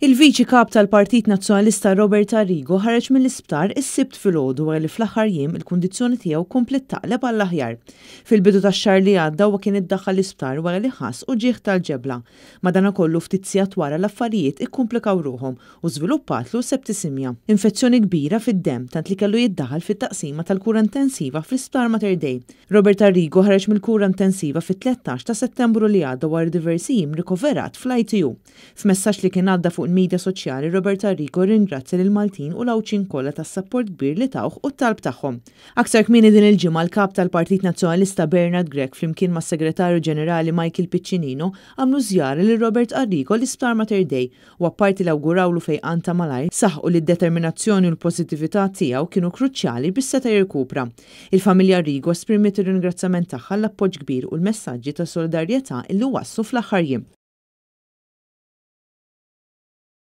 Il-Viċi Kap tal-Partit Nazzjonalista Robert Arrigo ħareġ mill-isptar is-Sibt filgħodu wara li fl-aħħar jiem il-kundizzjoni tiegħu kompliet taqleb għall-aħjar. Fil-bidu tax-xahar li għadda huwa kien iddaħħal l-isptar wara li ħass uġigħ tal-ġebla. Madanakollu ftit sigħat wara l-affarijiet ikkumplikaw ruħhom u żviluppatlu septisimja, infezzjoni kbira fid-demm tant li kellu jiddaħħal fit-taqsima tal-kura intensiva fl-Isptar Mater Dei. Robert Arrigo ħareġ mill-kura intensiva fit-13 ta' Settembru li għadda wara diversi jiem rikoverat fl-ITU. F'messaġġ li kien għadda fuq il-midja soċjali, Robert Arrigo rringrazzja lill-Maltin u l-Għawdxin kollha tas-sapport kbir li tawh u t-talb tagħhom. Aktar kmieni din il-ġimgħa l-Kap tal-Partit Nazzjonalista Bernard Grech flimkien mas-Segretarju Ġenerali Michael Piccinino għamlu żjara lil Robert Arrigo l-Isptar Mater Dei u apparti li awgurawlu fejqan ta' malajr, saħqu li d-determinazzjoni u l-pożittività tiegħu kienu kruċjali biex seta' jirkupra. Il-familja Arrigo esprimiet ir-ringrazzjament tagħha għall-appoġġ kbir u l-messaġġi ta' solidarjetà illi waslu fl-aħħar jiem.